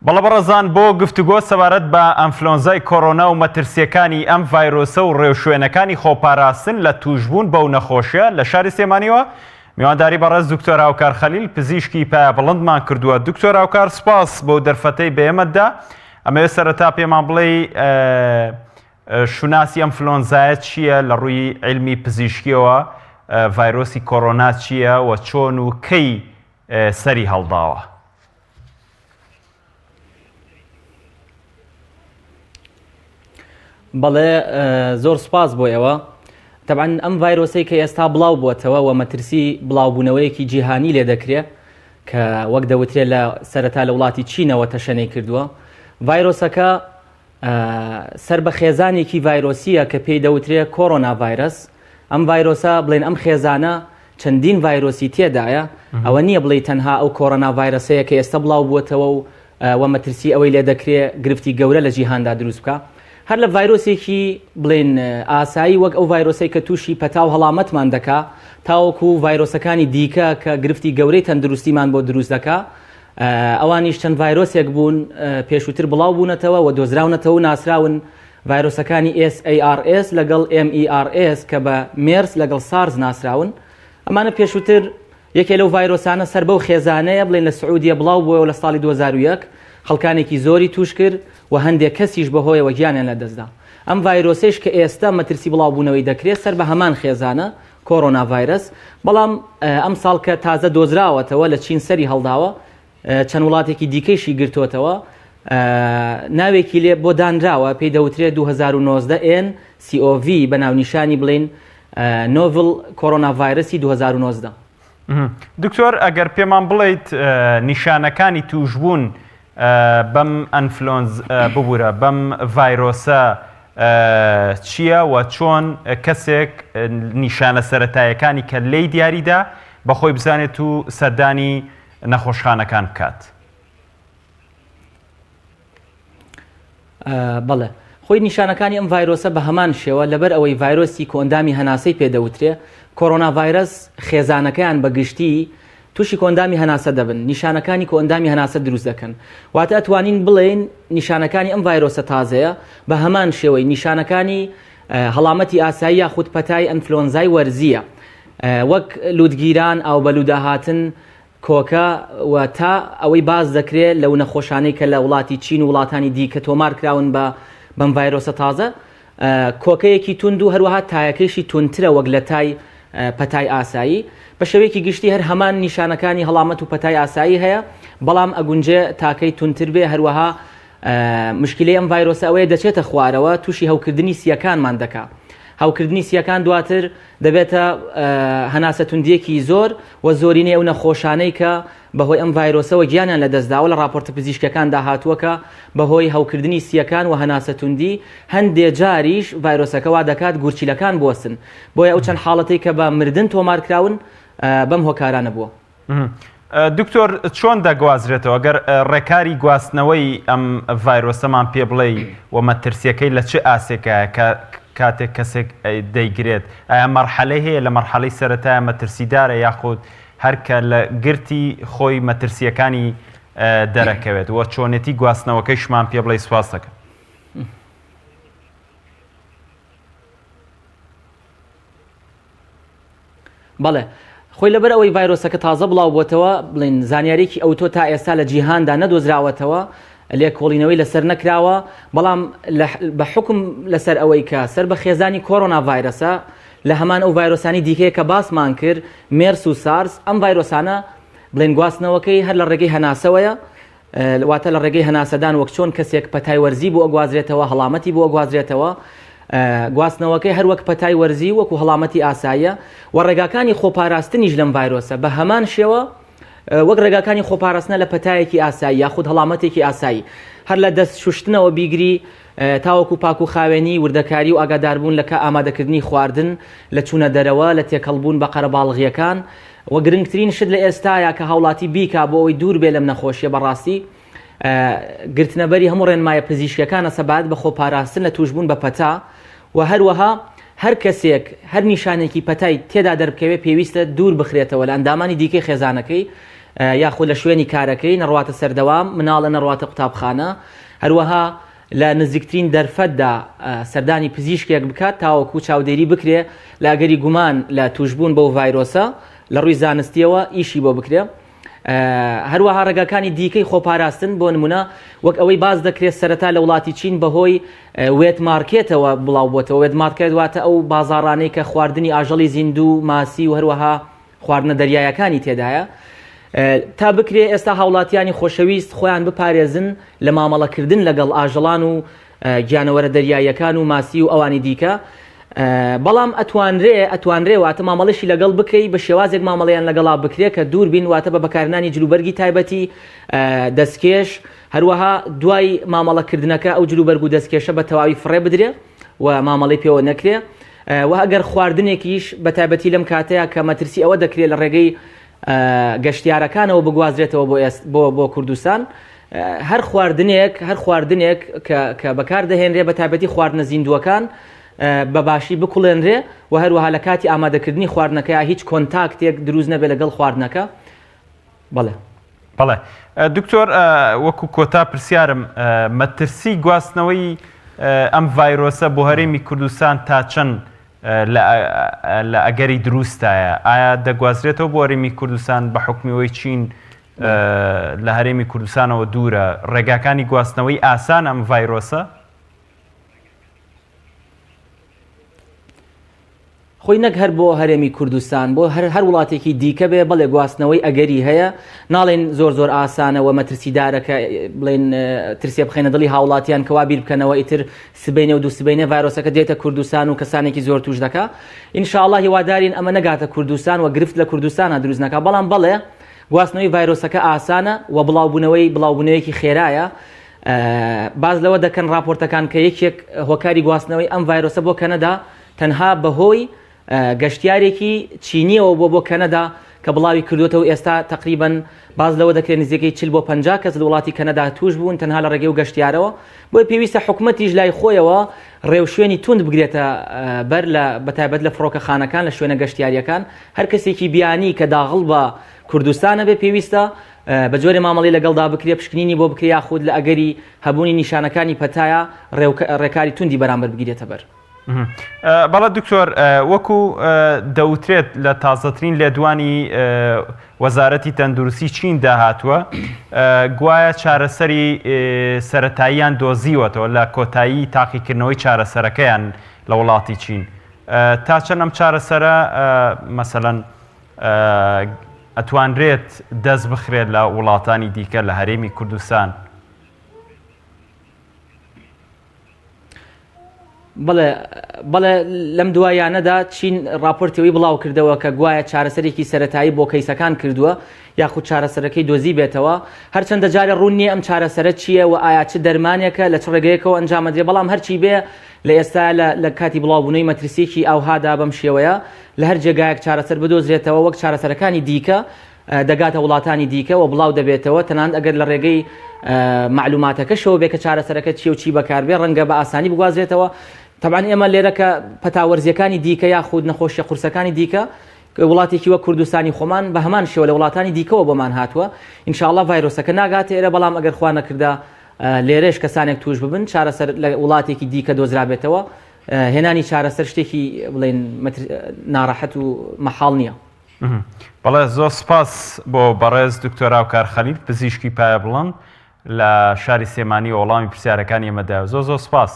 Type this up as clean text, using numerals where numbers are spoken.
بەڵێ بەڕێزان بۆ گفتوگۆ سەبارەت بە ئەنفلۆنزای کۆرۆنا و مەترسییەکانی ئەم ڤایرۆسە و ڕێوشوێنەکانی خۆپاراستن لە تووشبوون بەو نەخۆشیە لە شاری سلێمانیەوە میوانداری بەڕێز دکتۆر هاوکار خەلیل پزیشکی پایە بڵندمان کردووە. دکتۆر هاوکار سوپاس بەو دەرفەتەی بە ئێمەت دا. ئەمەوێت سەرەتا پێمان بڵێی شوناسی ئەنفلۆنزایە چییە لە ڕووی عیلمی پزیشکیەوە ڤایرۆسی کۆرۆنا چییە و چۆن و کەی سەری هەڵداوە؟ بەڵێ زۆر سوپاس بۆ ئێوە تەبعەن ئەم ڤایرۆسەی کە ئێستا بڵاو بووەتەوە و مەترسی بڵاوبوونەوەیەکی جیهانی لێ دەکرێ کە وەک دەوترێت لە سەرەتا لە وڵاتی چینەوە تەشەنەی کردووە ڤایرۆسەکە سەر بە خێزانێکی ڤایرۆسییە کە پێی دەوترێ کۆرۆنا ڤایرەس، ئەم ڤایرۆسە بڵێن ئەم خێزانە چەندین ڤایرۆسی تێدایە، ئەوە نییە بڵێی تەنها ئەو کۆرۆنا ڤایرەسەیە کە ئێستا بڵاو بووەتەوە و و مەترسی ئەوەی لێ دەکرێ گرفتی گەورە لە جیهاندا دروست بکا. هەر لە ڤایرۆسێکی بڵێن ئاسایی وەک ئەو ڤایرۆسەی کە تووشی پەتا و هەڵامەتمان دەکا تاوەکو ڤایرۆسەکانی دیکە کە گرفتی گەورەی تەندروستیمان بۆ دروست دەکا ئەوانیش چەند ڤایرۆسێک بوون پێشووتر بڵاو بوونەتەوە و دۆزراونەتەوە و ناسراون، ڤایرۆسەکانی SARS لەگەڵ MERS کە بە مێرس لەگەڵ سارس ناسراون. ئەمانە پێشووتر یەکێ لەو ڤایرۆسانە سەر بەو خێزانەیە بڵێن لە سعودیە بڵاو بووەوە لە ساڵی 2001 خەڵکانێکی زۆری تووش کرد و هەندێک کەسیش بەهۆیەوە گیانیان لەدەستدا. ئەم ڤایرۆسەیش کە ئێستا مەترسی بڵاوبوونەوەی دەکرێت سەر بە هەمان خێزانە، کۆرۆنا ڤایرەس، بەڵام ئەمساڵ کە تازە دۆزراوەتەوە لە چین سەری هەڵداوە چەند وڵاتێکی دیکەیشی گرتۆتەوە ناوێکی لێ بۆ دانراوە پێی دەوترێت 2019 nCoV بە ناونیشانی بڵین novel کۆرۆنا ڤایرەسی 2019. دکتۆر ئەگەر پێمان بڵیت نیشانەکانی توشبوون بەم ئەنفلۆنز ببورە بەم ڤایرۆسە چییە و چۆن کەسێک نیشانە سەرەتایەکانی کە لێی دیاریدا بەخۆی بزانێت و سەردانی نەخۆشخانەکان بکات؟ بەڵێ خۆی نیشانەکانی ئەم ڤایرۆسە بە هەمان شێوە لەبەر ئەوەی ڤایرۆسی کۆئەندامی هەناسەی پێ دەوترێ کۆرۆنا ڤایرەس خێزانەکەیان بە گشتی تووشی کۆئەندامی هەناسە دەبن نیشانەکانی کۆئەندامی هەناسە دروست دەکەن واتە ئەتوانین بڵێین نیشانەکانی ئەم ڤایرۆسە تازەیە بە هەمان شێوەی نیشانەکانی هەڵامەتی ئاسایی یاخود پەتای ئەنفلۆنزای وەرزیە وەک لوتگیران ئاوبەلووداهاتن کۆکە و تا ئەوەی باس دەکرێ لەو نەخۆشانەی کە لە وڵاتی چین و وڵاتانی دیکە تۆمار کراون بە بەم ڤایرۆسە تازە کۆکەیەکی توند و هەروەها تایەکەیشی توندترە وەک لە تای پەتای ئاسایی بە شێوەیەکی گشتی هەر هەمان نیشانەکانی هەڵامەت و پەتای ئاسایی هەیە بەڵام ئەگونجێ تاکەی توندتر بێ هەروەها مشکلەی ئەم ڤایرۆسە ئەوەیە دەچێتە خوارەوە تووشی هەوکردنی سیەکانمان دەکا هەوکردنی سیەکان دواتر دەبێتە هەناسە توندیەکی زۆر و زۆرینەی ئەو نەخۆشانەی کە بەهۆی ئەم ڤایرۆسەوە گیانیان لەدەستداوە لە ڕاپۆرتە پزیشکیەکاندا هاتووە کە بەهۆی هەوکردنی سیەکان و هەناسە توندی هەندێ جاریش ڤایرۆسەکە وا دەکات گورچیلەکان بوەستن بۆیە ئەو چەند حاڵەتەی کە بە مردن تۆمارکراون بەم هۆکارانە بووە. دکتۆر چۆن دەگوازرێتەوە گەر ڕێکاری گواستنەوەی ئەم ڤایرۆسەمان پێ بڵێی و مەترسیەکەی لە چ ئاسێکایە کە کاتێک کەسێک دەیگرێت ئایا مەرحەلەی هەیە لە مەرحەلەی سەرەتایە مەترسیدارە یاخود هەر کە لە گرتی خۆی مەترسیەکانی دەرەکەوێت و چۆنێتی گواستنەوەکەیشمان پێ بڵێی سوپاس دەکەم. بەڵێ خۆی لەبەر ئەوەی ڤایرۆسەکە تازە بڵاو بۆتەوە بڵین زانیاریکی ئەوتۆ تا ئێستا لە جیهاندا نەدۆزراوەتەوە لێکۆڵینەوەی لەسەر نەکراوە بەڵام بە حکم لەسەر ئەوەی کە سەر بە خێزانی کۆرۆنا ڤایرەسە لە هەمان ئەو ڤایرۆسانی دیکەیە کە باسمان کرد مێرس و سارس ئەم ڤایرۆسانە بڵێن گواستنەوەکەی هەر لە ڕێگەی هەناسەوەیە واتە لە ڕێگەی هەناسەدان وەک چۆن کەسێک پەتای وەرزی بۆ ئەگوازرێتەوە هەڵامەتی بۆ ئەگوازرێتەوە گواستنەوەکەی هەر وەک پەتای وەرزی وەکو هەڵامەتی ئاساییە و ڕێگاکانی خۆپاراستنیش لەم ڤایرۆسە بە هەمان شێوە وەک ڕێگاکانی خۆپاراستنە لە پەتایەکی ئاسایی یاخود هەڵامەتێکی ئاسایی هەر لە دەست شوشتنەوە بیگری تاوەکو پاک و خاوێنی وردەکاری و ئاگاداربوون لە کە ئامادەکردنی خواردن لە چوونە دەرەوە لە تێکەڵبوون بە قەرەباڵغیەکان و گرنگترین شت لە ئێستایا کە هاوڵاتی بیکا بۆ ئەوەی دوور بێ لەم نەخۆشیە بەڕاستی گرتنەبەری هەموو ڕێنمایە پزیشکیەکانە سەبارەت بە خۆپاراستن لە توشبوون بە پەتا و هەروەها هەر کەسێک هەر نیشانێکی پەتای تێدا دەربکەوێت پێویستە دوور بخرێتەوە لە ئەندامانی دیکەی خێزانەکەی. یاخود لە شوێنی کارەکەی نەڕواتە سەردەوام مناڵە نەڕواتە قوتابخانە هەروەها لە نزیکترین دەرفەتدا سەردانی پزیشکێک بکات تاوەکو چاودێری بکرێ لە ئەگەری گومان لە توشبوون بەو ڤایرۆسە لە ڕووی زانستیەوە ئیشی بۆ بکرێ. هەروەها ڕێگاکانی دیکەی خۆپاراستن بۆ نمونە وەک ئەوەی باس دەکرێت سەرەتا لە وڵاتی چین بەهۆی wet market ەوە بڵاو بۆتەوە wet market واتە ئەو بازاڕانەی کە خواردنی ئاژەڵی زیندوو ماسی و هەروەها خواردنە دەریایەکانی تێدایە تا بکرێ ئێستا هاوڵاتیانی خۆشەویست خۆیان بپارێزن لە مامەڵەکردن لەگەڵ ئاژەڵان و گیانەوەرە دەریاییەکان و ماسی و ئەوانی دیکە بەڵام ئەتوانرێ ئەتوانرێ واتە مامەڵەشی لەگەڵ بکەی بە شێوازێک مامەڵەیان لەگەڵا بکرێ کە دوور بین واتە بە بەکارنانی جلوبەرگی تایبەتی دەستکێش هەروەها دوای مامەڵەکردنەکە ئەو جلوبەرگ و دەستکێشە بە تەواوی فڕێ بدرێ و مامەڵەی پێوە نەکرێ و ئەگەر خواردنێکیش بە تایبەتی لەم کاتەیە کە مەترسی ئەوە دەکرێت لە ڕێگەی گەشتیارەکانەوە بگوازرێتەوە بۆ ئێست بۆ بۆ کوردستان هەر خواردنێک هەر خواردنێک کە کە بەکار دەهێنرێ بە تایبەتی خواردنە زیندووەکان بە باشی بکوڵێنرێ و هەروەها لە کاتی ئامادەکردنی خواردنەکەیا هیچ contact ێک دروست نەبێت لەگەڵ خواردنەکە بەڵێ. بەڵێ دکتۆر وەکو کۆتا پرسیارم مەترسی گواستنەوەی ئەم ڤایرۆسە بۆ هەرێمی کوردستان تا چەند لە ئەگەری دروستایە؟ ئایا دەگوازرێتەوە بۆ هەرێمی کوردستان بە حوکمی ئەوەی چین لە هەرێمی کوردستانەوە دوورە ڕێگاکانی گواستنەوەی ئاسان ئەم ڤایرۆسە؟ خۆی نەک هەر بۆ هەرێمی کوردستان بۆ هەر هەر وڵاتێکی دیکە بێ بەڵێ گواستنەوەی ئەگەری هەیە ناڵێن زۆر زۆر ئاسانە و مەترسیدارە کە بڵێن ترسێ بخەینە دڵی هاوڵاتیان کەوا بیر بکەنەوە ئیتر سبەینێ و دوو سبەینێ ڤایرۆسەکە دێتە کوردستان و کەسانێکی زۆر توش دەکا ئینشاءاللە هیوادارین ئەمە نەگاتە کوردستان و گرفت لە کوردستانە دروست نەکا بەڵام بەڵێ گواستنەوەی ڤایرۆسەکە ئاسانە و بڵاوبوونەوەی بڵاوبوونەوەیەکی خێرایە باس لەوە دەکەن راپۆرتەکان کە یەکێک هۆکاری گواستنەوەی ئەم ڤایرۆسە بۆ کەنەدا تەنها بەهۆی گەشتیارێکی چینیەوە بووە بۆ کەنەدا کە بڵاوی کردوێتەوە ئێستا تقریبن باز لەوە دەکرێت نزیکەی 40 بۆ 50 کەس لە وڵاتی کەنەدا توش بوون تەنها لە ڕێگەی و گەشتیارەوە بۆیە پێویستە حکومەتیش لای خۆیەوە ڕێوشوێنی توند بگرێتە بەر لە بەتایبەت لە فڕۆکەخانەکان لە شوێنە گەشتیاریەکان هەر کەسێکی بیانی کە داغڵ بە کوردستانە بێ پێویستە بە جۆرێ مامەڵەی لەگەڵدا بکرێ پشکنینی بۆ بکرێ یاخود لە ئەگەری هەبوونی نیشانەکانی پەتایە ڕێکاری توندی بەرامبەر بگیرێتە بەر. بەڵێ دکتۆر وەکو دەوترێت لە تازەترین لێدوانی وەزارەتی تەندروستی چیندا هاتووە گوایە چارەسەری سەتاییان دۆزیوەتەوە لە کۆتایی تاقیکردنەوەی چارەسەرەکەیان لە وڵاتی چین تا چەند ئەم چارەسەرە مەسەەن ئەتوانرێت دەست بخرێت لە وڵاتانی دیکە لە هەرێمی کوردستان؟ بەڵێ بەڵێ لەم دواییانەدا چین ڕاپۆرتی ئەوی بڵاو کردەوە کە گوایە چارەسەرێکی سەتایی بۆ کەیسەکان کردووە یاخود چارەسەرەکەی دۆزی بێتەوە هەرچەندە جارێ ڕوون نییە ئەم چارەسەرە چییە و ئایا چ دەرمانێکە لە چ ڕێگەیەکەوە ئەنجامەدرێ بەڵام هەرچی بێ لە ئێستا لە کاتی بڵاوبوونەوەی مەترسیەکی ئاوهادا بەم شێوەیە لە هەر جێگایەک چارەسەر بدۆزرێتەوە وەک چارەسەرەکانی دیکە دەگاتە وڵاتانی دیکە و بڵاو دەبێتەوە، تەنانەت ئەگەر لە ڕێگەی مەعلوماتەکەشەوە بێ کە چارەسەرەکە چییە و چی بەکاربێ ڕەنگە بە ئاسانی بگوازرێتەوە. تەبعەن ئێمە لێرە کە پەتا وەرزییەکانی دیکە یاخود نەخۆشیە قورسەکانی دیکە وڵاتێکی وەک کوردستانی خۆمان بە هەمان شێوە لە وڵاتانی دیکەوە بۆمان هاتووە ئینشاءاللە ڤایرۆسەکە ناگاتە ئێرە بەڵام ئەگەر خوا نەکردە لێرەش کەسانێک توش ببن چارەسەر لە وڵاتێکی دیکە دۆزرابێتەوە هێنانی چارەسەر شتێکی بڵێن ناڕەحەت و مەحاڵ نییە. بەڵێ زۆر سپاس بۆ بەڕێز دکتۆر هاوکار خەلیل پزیشکی پایە بڵند لە شاری سلێمانی وەڵامی پرسیارەکانی ئێمە دایەوە زۆر زۆر سپاس.